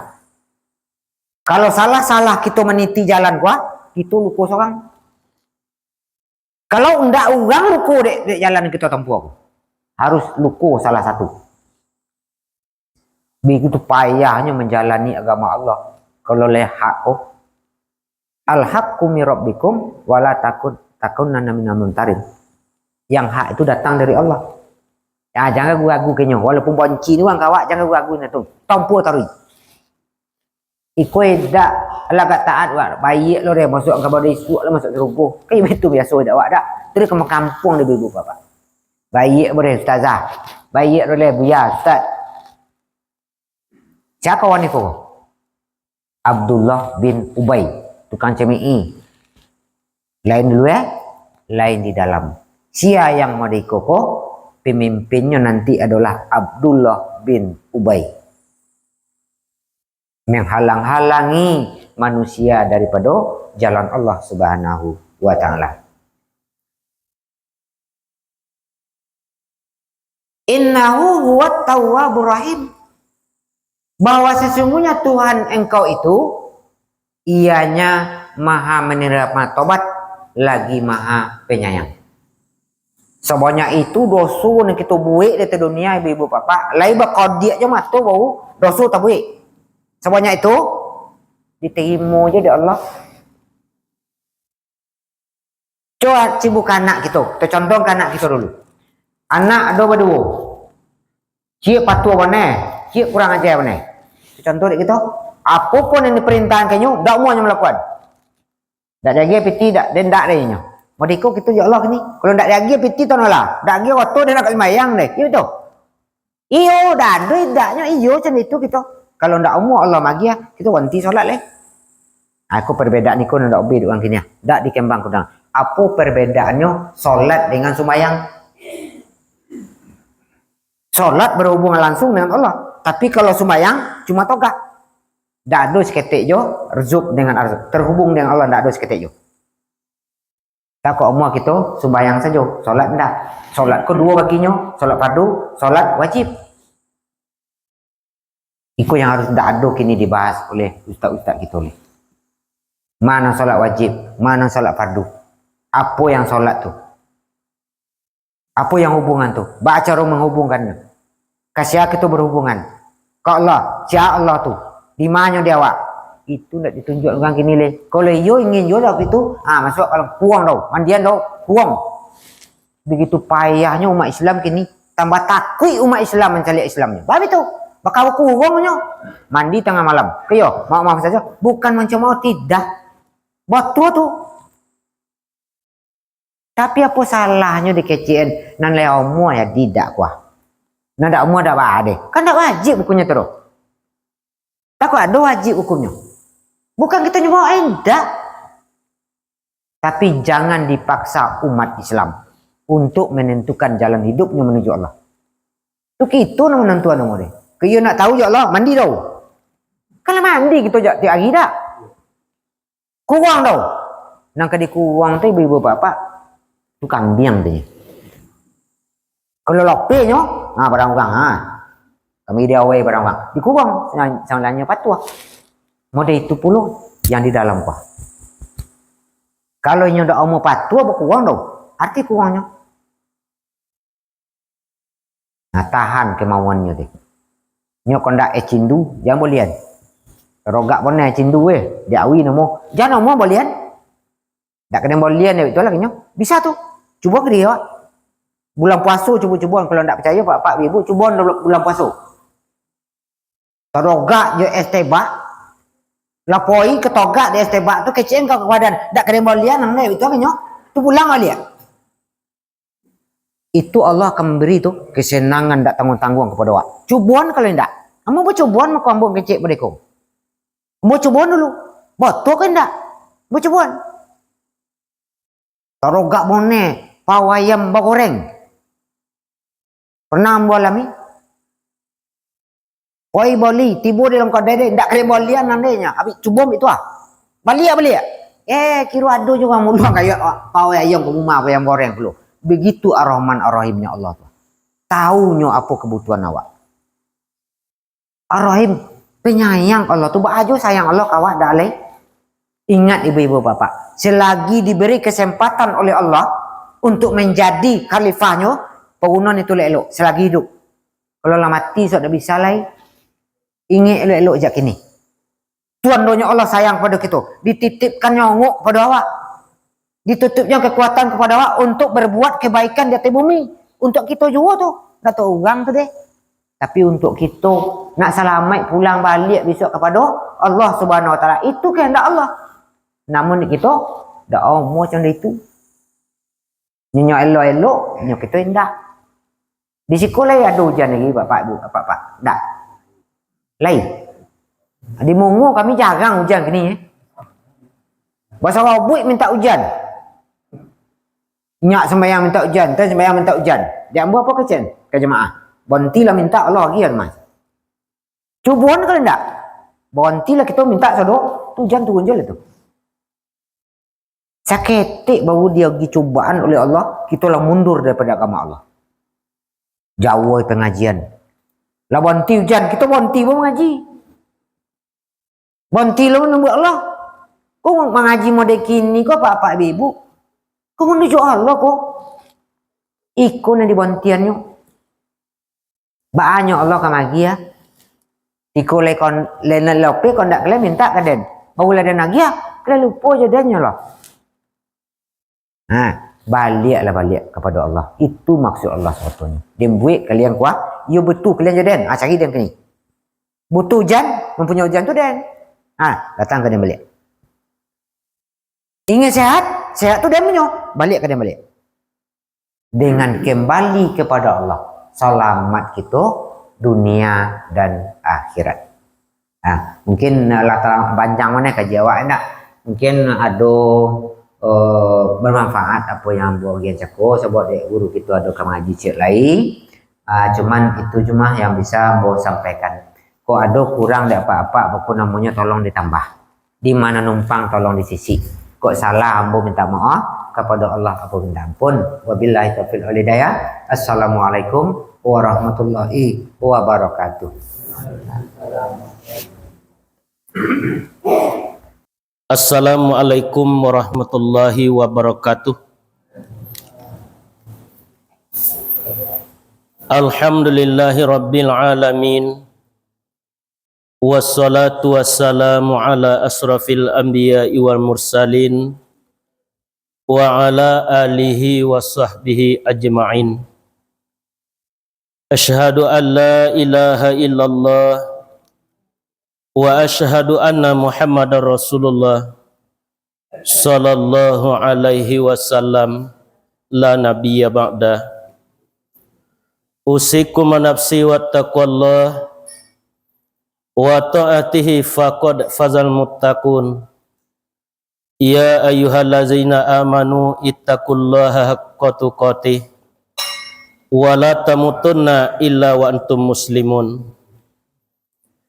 Kalau salah-salah kito maniti jalan ko, kito luko sorang. Kalau ndak urang luko dek, dek jalan kito tampuah ko, harus luko salah satu. Begitu payahnyo manjalani agama Allah. Kalau lai hak ko, "Al-haqqu mir rabbikum wa la takun-, takunanna minal mumtarin." Yang hak itu datang dari Allah. Ya, jangan ragu-ragu kenyo. Walaupun banci ni urang ka awak, jangan ragu-ragu nah tu. Tampuah taruih. Iko indak lagak taat awak. Baiak lo deh, masuk ka badan isuak lah masuk sarugo. Kan itu biaso indak awak dak? Tu deh ka kampuang deh ibu bapak. Baiak lo deh ustazah. Baiak lo deh buya, ustaz. Sia kawan iko? Abdullah bin Ubay, tukang cemeki. Lain di lua, lain di dalam. Sia yang model iko ko, pemimpinnya nanti adalah Abdullah bin Ubay. Menghalang-halangi manusia daripada jalan Allah Subhanahu wa Ta'ala. Innahu huwat tawwabur rahim. Bahwa sesungguhnya Tuhan engkau itu, ianya maha menerima tobat, lagi maha penyayang. Sabanyak itu doso nan kito buek di ateh dunia, ibu-ibu bapak, lai bakodiak jo mato baru doso tabuek. Sabanyak itu, diterimo jo dek Allah. Cubo cibukan anak kito, kito contohkan anak kito dulu. Anak ado baduo. Ciek patuah bana, ciek kurang aja bana. Kito contoh dek kito, apo pun yang diperintahkannyo, dak amuahnyo malakuan. Dak diagiah piti, dak, den dak deh inyo. Model iko kito, ya Allah, kini. Kalau dak diagiah piti, tu lah. Dak agiah oto, den dak ka sumbayang deh. Iyo tu. Iyo, dak ado idaknyo, iyo, macam itu kito. Kalau ndak amuah Allah magiah, kito baranti solat leh. Ah, iko perbedaan iko nan ndak obeh dek urang kini, ah. Ndak dikembang kudang. Apo perbedaannyo solat dengan sumbayang? Solat berhubungan langsung dengan Allah. Tapi kalau sumbayang, cuma togak. Ndak ado saketek jo, rizuk dengan arz-, terhubung dengan Allah, ndak ado saketek jo. Takok amuah kito sumbayang sajo, solat ndak. Solat ko duo baginyo, solat fardu, solat wajib. Iko yang harus ndak ado kini dibahas oleh ustaz-ustaz kito ni. Mano solat wajib, mano solat fardu. Apo yang solat tu? Apo yang hubungan tu? Baa caro manghubungkannyo? Ka sia kito berhubungan? Ka Allah. Sia Allah tu? Di manyo di awak? Itu ndak ditunjuak urang kini leh. Kalau iyo ingin juo lah itu, ah, masuak kalau kuang tau, mandian tau, kuang. Begitu payahnyo umat Islam kini, tambah takuik umat Islam mancaliak Islamnyo. Babi tu, bakal kuangnyo. Mandi tangah malam. Kayo, maaf-maaf sajo, bukan mancamao, tidak. Batua tu. Tapi apo salahnyo dikecekan nan lai amuah ya tidak kuah. Nan dak amuah dak baa deh. Kan dak wajib hukumnyo tu doh. Takok ado wajib hukumnyo. Bukan kito nyo bawa indak. Tapi jangan dipaksa umat Islam untuk menentukan jalan hidupnyo menuju Allah. Tu kito nan menentuan umur deh. Kok iyo nak tahu ya Allah, mandi tau. Kalau mandi kito jak tiap hari dak. Kuang tau. Nan ka dikuang tu ibu-ibu bapak, tu kambiang tu nyo. Kalau lopenyo, ha, barang urang, ha. Kami di awai barang urang. Dikuang, sang-, sangalanya patuah. Model itu pulo yang di dalam kuah. Kalau inyo dak amuah patuah, bakuang tau. Arti kuangnyo. Nah, tahan kemauannyo tu. Nyo kondak eh cindu, jan bolian. Rogak boneh cindu eh, diawi namo. Jan namo bolian. Dak kena bolian dek itu lagi nyo. Bisa tu. Cubo ke dia. Bulan puaso cubo-cubo, kalau ndak percaya, Pak, Pak, Ibu, cubo bulan puaso. Tarogak jo es tebak. Lapoi ketogak di es tebak tu, kecek ka badan. Dak kena bolian, nang dek itu lagi nyo. Tu pulang baliak. Itu Allah akan memberi tu kesenangan dak tangguang-tangguang kepada awak. Cuboan kalau indak. Ambo bacuboan mako ambo kecek pado iko. Ambo cuboan dulu. Batua ko indak? Ambo cuboan. Tarogak boneh, pawayam bagoreng. Pernah ambo alami? Koi boli, tibo di dalam kadai deh, ndak kena bolian nan deh nyo. Abih cubo ambo tu ah. Baliak, baliak. Eh, kiro ado juo urang muluang kayak, ah, pawai ayam ka rumah, pawai ayam goreng pulo. Begitu Ar-Rahman Ar-Rahimnya Allah tu. Taunyo apo kebutuhan awak. Ar-Rahim, penyayang Allah tu, baajo sayang Allah ka awak dak lai. Ingat ibu-ibu bapak, selagi diberi kesempatan oleh Allah untuk menjadi khalifahnya, pagunoan itu elok-elok selagi hidup. Kalau lah mati, sok dak bisa lai. Ingek elok-elok jak kini. Tuan donyo Allah sayang kepada kito, dititipkan nyongok kepada awak. Ditutupnya kekuatan kepada awak untuk berbuat kebaikan di atas bumi. Untuk kito juo tu, dak tahu urang tu deh. Tapi untuk kito nak salamaik pulang baliak besok kepada Allah Subhanahu Wa Taala, itu kehendak Allah. Namun di kito, dak amuah macam itu. Nyo elok-elok, nyo kito indak. Di siko lai ado ujan lagi, Bapak, Bu, Bapak, Pak? Ndak. Lai. Di Mungo kami jarang ujan kini, eh. Basawabuik mintak ujan. Nyak sambayang mintak ujan, tan sambayang mintak ujan. Dek ambo apo kecek ka jamaah? Barontilah mintak, Allah agiah, Mas. Cuboan kalau ndak? Barontilah kito mintak sado, tu ujan turun juo lah tu. Saketek baru diagiah cubaan oleh Allah, kito lah mundur daripado agama Allah. Jauah pengajian. Lah baronti ujan, kito baronti baru mangaji. Barontilah manumbuk Allah. Ko mangaji model kini ko, apak-apak ibu-ibu? Ko manuju Allah ko. Iko nan dibarontiannyo. Baa nyo Allah ka magiah. Iko lai kon, lai nan lapeh kon dak kalian mintak ka den. Barulah den agiah, kalian lupo jo den nyo lah. Ha, baliaklah baliak kapado Allah. Itu maksud Allah sabatonyo. Den buek kalian kuah, iyo butuh kalian jo den. Ha, cari den kini. Butuh ujan, mampunyoi ujan tu den. Ha, datang ka den baliak. Ingin sehat, sehat tu den punyo, baliak ka den baliak. Dengan kembali kepada Allah, salamat kito dunia dan akhirat. Nah, mungkin lah talang panjang mah kaji awak, indak? Mungkin ado, eh, bermanfaat apo yang ambo agiah cako, sabab dek guru kito ado ka mangaji ciek lai. Ah, cuman itu cuma yang bisa ambo sampaikan. Kok ado kurang dek apak-apak, bako namonyo tolong ditambah. Di mano numpang tolong disisi. Kok salah ambo minta maaf, kapado Allah ambo minta ampun. Wabillahi taufiq wal hidayah. Assalamualaikum warahmatullahi wabarakatuh. Assalamualaikum warahmatullahi wabarakatuh. Alhamdulillahi rabbil alamin. Wassalatu wassalamu ala asrafil anbiya'i wal mursalin, wa ala alihi wa sahbihi ajma'in. Asyhadu an la ilaha illallah, wa asyhadu anna Muhammadar Rasulullah, sallallahu alaihi wasallam, la nabiyya ba'da. Usikum wa nafsi wa taqwallah, wa ta'atihi faqad fazal muttaqun. Ya ayyuhallazina amanu ittaqullaha haqqa tuqatih, wa la tamutunna illa wa antum muslimun.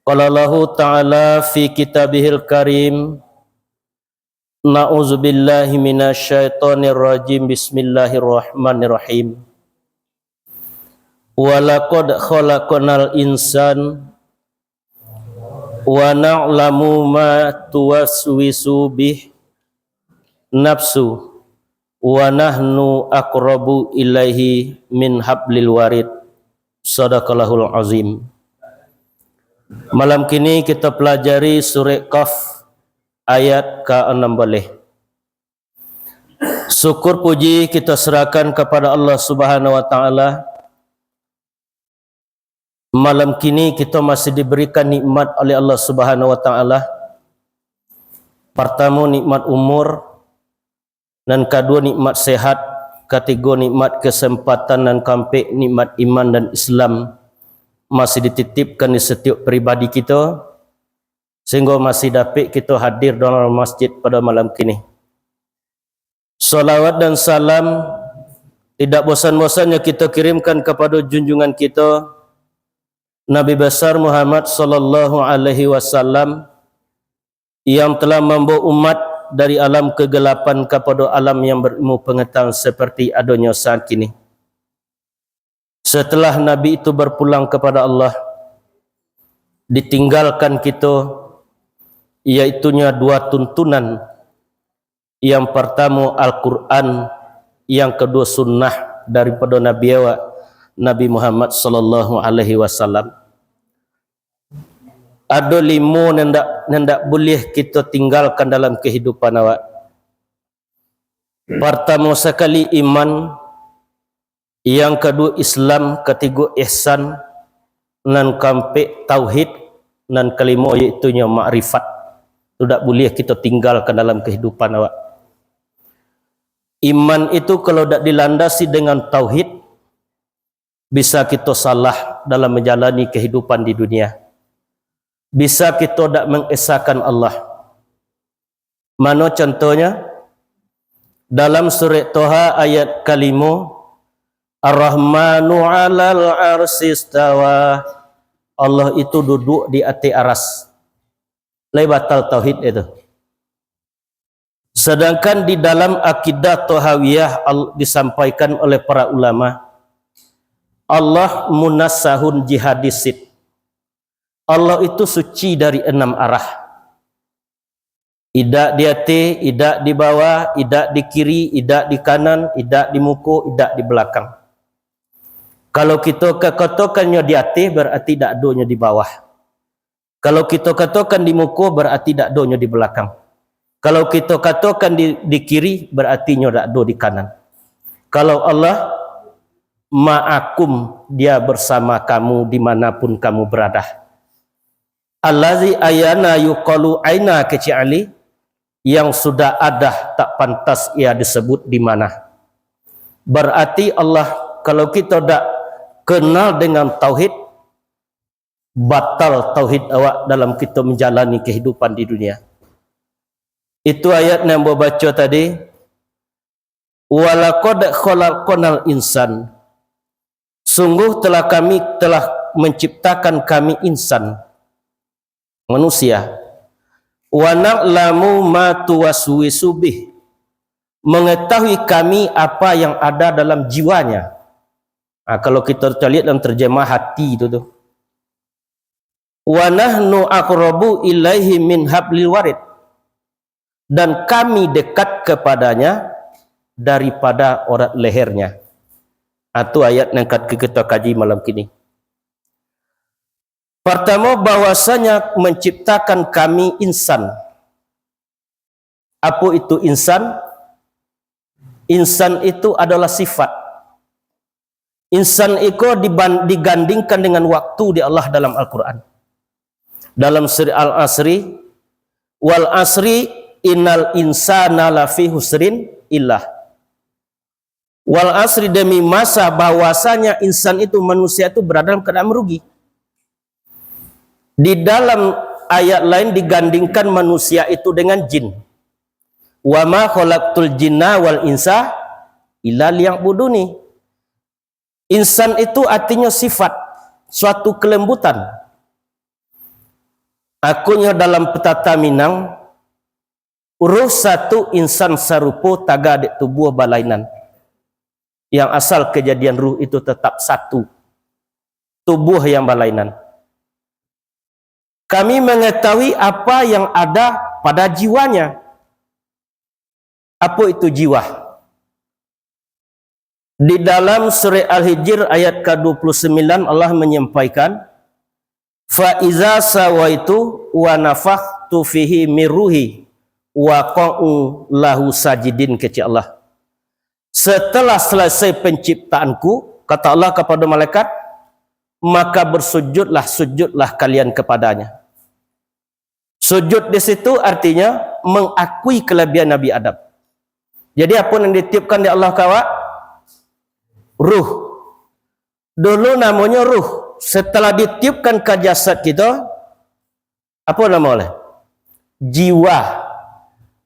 Qala Allahu ta'ala fi kitabihil karim, Na'udzubillahi minasyaitonirrajim. Bismillahirrahmanirrahim. Walaqad khalaqnal insan wa na'lamu ma tuwaswisu bih nafsu wa nahnu aqrabu ilaihi min hablil warid. Sadaqallahul azim. Malam kini kita pelajari surah Qaf ayat ka enam belas. Syukur puji kita serahkan kepada Allah Subhanahu wa Ta'ala. Malam kini kita masih diberikan nikmat oleh Allah Subhanahu wa Ta'ala. Pertama, nikmat umur. Nan kaduo, nikmat sehat. Katigo, nikmat kesempatan. Nan kaampek, nikmat iman dan Islam. Masih dititipkan di setiap pribadi kita. Sehingga masih dapik kito hadir dalam masjid pada malam kini. Salawat dan salam tidak bosan-bosannya kita kirimkan kepada junjungan kita, Nabi Besar Muhammad sallallahu alaihi wasallam, yang telah membawa umat dari alam kegelapan kepada alam yang berilmu pengetahuan seperti adanya saat kini. Setelah Nabi itu berpulang kepada Allah, ditinggalkan kita, yaitunya dua tuntunan. Yang pertama Al-Quran, yang kedua sunnah daripada Nabi awak, Nabi Muhammad sallallahu alaihi wasallam. Ado limo nan ndak, nan ndak buliah kita tinggalkan dalam kehidupan awak. Pertama sakali iman, yang kaduo Islam, katigo ihsan, nan kaampek tauhid, nan kalimo yaitunyo makrifat. Tu dak buliah kito tinggalkan dalam kehidupan awak. Iman itu kalau dak dilandasi dengan tauhid, bisa kito salah dalam menjalani kehidupan di dunia. Bisa kito dak mengesakan Allah. Mano contohnya? Dalam surat Toha ayat kalimo, "Ar-Rahmanu 'alal 'arsy istawa." Allah itu duduk di ateh aras. Lai batal tauhid itu. Sedangkan di dalam akidah Tohawiyah al-, disampaikan oleh para ulama, Allah munazzahun 'anil hadis. Allah itu suci dari enam arah. Idak di ateh, idak di bawah, idak di kiri, idak di kanan, idak di muko, idak di belakang. Kalau kito ka-, katokan nyo di ateh, berarti dak ado nyo di bawah. Kalau kito katokan di muko, berarti dak ado nyo di belakang. Kalau kito katokan di, di kiri, berarti nyo dak ado di kanan. Kalau Allah, "Ma'akum," Dia bersama kamu dimanapun kamu berada. "Allazi ayana yuqalu aina," kecek Ali, "yang sudah ada tak pantas ia disebut di mana." Berarti Allah, kalau kito dak kenal dengan tauhid, batal tauhid awak dalam kito menjalani kehidupan di dunia. Itu ayat yang ambo baco tadi, "Walaqad khalaqnal insan." Sungguh telah Kami, telah menciptakan Kami insan, manusia. "Wa na'lamu ma tuwaswisu bih." Mengetahui Kami apa yang ada dalam jiwanya. Nah, kalau kita caliak dalam terjemah hati itu tu. "Wa nahnu aqrabu ilaihi min hablil warid." Dan Kami dekat kepadanya daripada urat lehernya. Nah, tu ayat yang ka-, kita kaji malam kini. Pertama, bahwasanya menciptakan Kami insan. Apo itu insan? Insan itu adalah sifat. Insan iko diban-, digandingkan dengan waktu di Allah dalam Al-Quran. Dalam surah Al-Asri, "Wal asri innal insana lafi husrin illah." "Wal asri," demi masa, bahwasanya insan itu, manusia itu berada dalam keadaan merugi. Di dalam ayat lain digandingkan manusia itu dengan jin. "Wa ma khalaqtul jinna wal insa illa liya'buduni." Insan itu artinya sifat, suatu kelembutan. Akonyo dalam petata Minang, ruh satu, insan sarupo, taga dek tubuah balainan. Yang asal kejadian ruh itu tetap satu, tubuh yang balainan. Kami mengetahui apa yang ada pada jiwanya. Apo itu jiwa? Di dalam surah Al-Hijr ayat ka dua puluh sembilan, Allah menyampaikan, "Fa iza sawaitu wa nafakhtu fihi min ruhi wa qa'u lahu sajidin," kecek Allah. "Setelah selesai penciptaanku," kata Allah kepada malaikat, "maka bersujudlah, sujudlah kalian kepadanya." Sujud di situ artinya mengakui kelebihan Nabi Adam. Jadi, apa yang ditiupkan di Allah ka awak? Ruh. Dulu namonyo ruh. Setelah ditiupkan ka jasad kito, apa namo lah? Jiwa.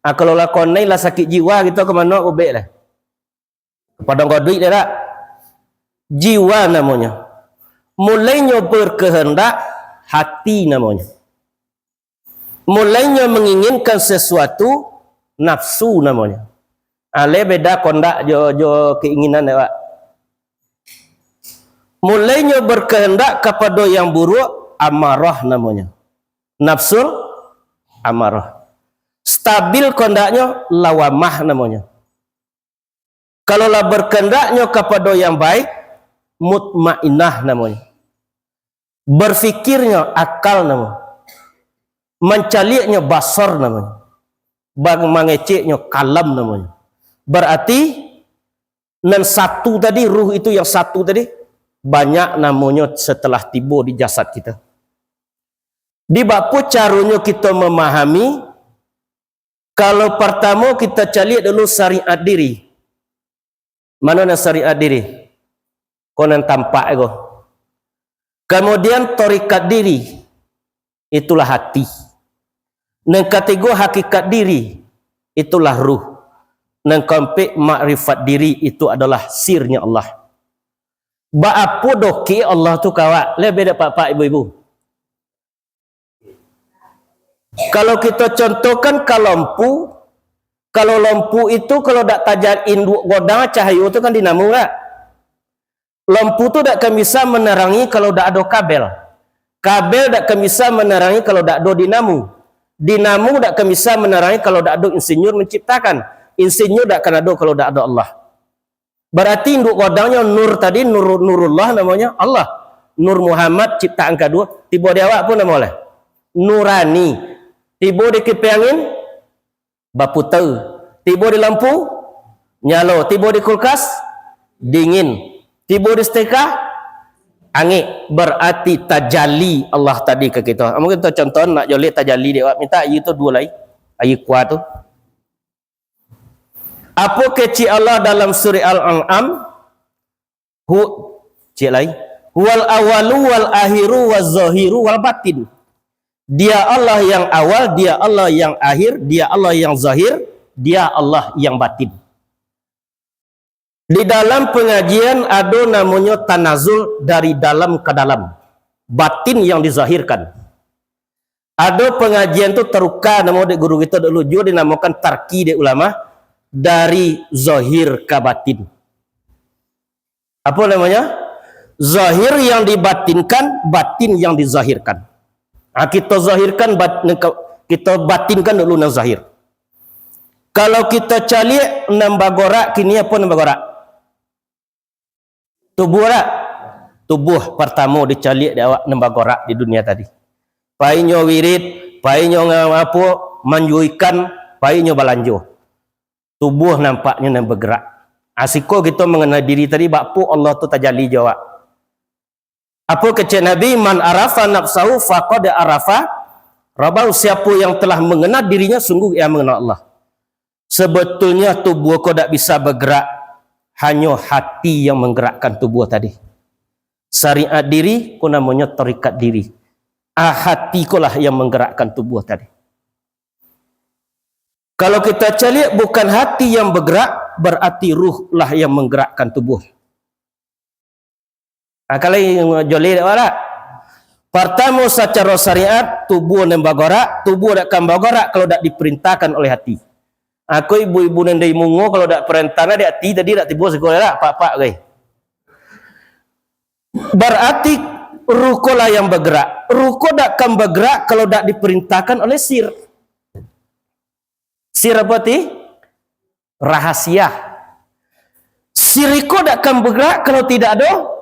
Ah, kalau lah konai lah sakik jiwa kito, ka mano ubek lah? Padang Koduik dah tak? Jiwa namonyo. Mulainyo berkehendak, hati namonyo. Mulainyo menginginkan sesuatu, nafsu namonyo. Ale beda kondak jo, jo keinginan dek awak. Mulainyo berkehendak kapado yang buruk, amarah namonyo. Nafsul amarah. Stabil kondaknyo, lawamah namonyo. Kalau lah berkendaknyo kapado yang baik, mutmainnah namonyo. Berfikirnyo akal namo. Mancaliaknyo basar namonyo. Bang-, mangeceknyo kalam namonyo. Berarti, nan satu tadi, ruh itu yang satu tadi, banyak namonyo setelah tibo di jasad kita. Di bapa caronyo kita memahami, kalau pertamo kita caliak dulu syariat diri. Mano nan syariat diri? Ko nan tampak ko. Kemudian tarikat diri. itulah hati. Nan katigo, hakikat diri, itulah ruh. Nan kaampek, makrifat diri, itu adalah sirnya Allah. Baapo dokek Allah tu ka awak? Lai baa, pak-pak, ibu-ibu? Kalau kito contohkan ka lampu, kalau lampu itu kalau dak taja-, induak godang cahayo tu kan dinamu, dak? Lampu tu dak akan bisa manerangi kalau dak ado kabel. Kabel dak akan bisa manerangi kalau dak ado dinamu. Dinamu dak akan bisa manerangi kalau dak ado insinyur manciptakan. Insinyur dak akan ado kalau dak ado Allah. Barati induak godangnyo nur tadi, Nur, Nurullah namonyo, Allah. Nur Muhammad ciptaan kaduo, tibo di awak apo namo lai? Nurani. Tibo di kipeh angin, baputa. Tibo di lampu, nyalo. Tibo di kulkas, dingin. Tibo di setrika, angek. Barati tajali Allah tadi ka kito. Amun kito contoh, nak jolek tajali di awak, minta aia tu duo lai. Aia kua tu. Apo kecek Allah dalam surah Al-An'am? Hu-, cek lai. "Huwal awalu wal akhiru waz zahiru wal batin." Dia Allah yang awal, Dia Allah yang akhir, Dia Allah yang zahir, Dia Allah yang batin. Di dalam pengajian ado namonyo tanazul dari dalam ka dalam, batin yang dizahirkan. Ado pangajian tu taruka namo dek guru kito dulu, juo dinamokan tarki dek ulama, dari zahir ka batin. Apo namonyo? Zahir yang dibatinkan, batin yang dizahirkan. Ha, kito zahirkan bat-, kito batinkan dulu nan zahir. Kalau kito caliak nan bagorak, kini apo nan bagorak? Tubuah dak? Tubuah partamo dicaliak di awak nan bagorak di dunia tadi. Painyo wirid, painyo nga-, apo, manjuo ikan, painyo balanjo. Tubuah nampaknyo nan bagerak. Ah, siko kito mangana diri tadi, bak apo Allah tu tajali jo awak. Apo kecek Nabi, "Man arafa nafsahu faqad arafa rabbahu." Siapo yang telah mangana dirinya, sungguh ia mangana Allah. Sebetulnya tubuah ko dak bisa bagerak, hanyo hati yang manggerakkan tubuah tadi. Syariat diri ko namonyo tarikat diri. Ah, hati ko lah yang manggerakkan tubuah tadi. Kalau kita caliak bukan hati yang bagerak, barati ruh lah yang manggerakkan tubuah. Ah, kalau joleh dak awak? Partamo, sacaro syariat, tubuah nan bagorak, tubuah dak akan bagorak kalau dak diperintahkan oleh hati. Ako ibu-ibu nan dari Mungo, kalau dak perintah dari hati tadi dak tibo siko dak, pak-pak gai. Barati ruh ko lah yang bagerak. Ruh ko dak akan bagerak kalau dak diperintahkan oleh sir. Sir apo ti? Rahasia. Sir iko dak akan bagerak kalau tidak ado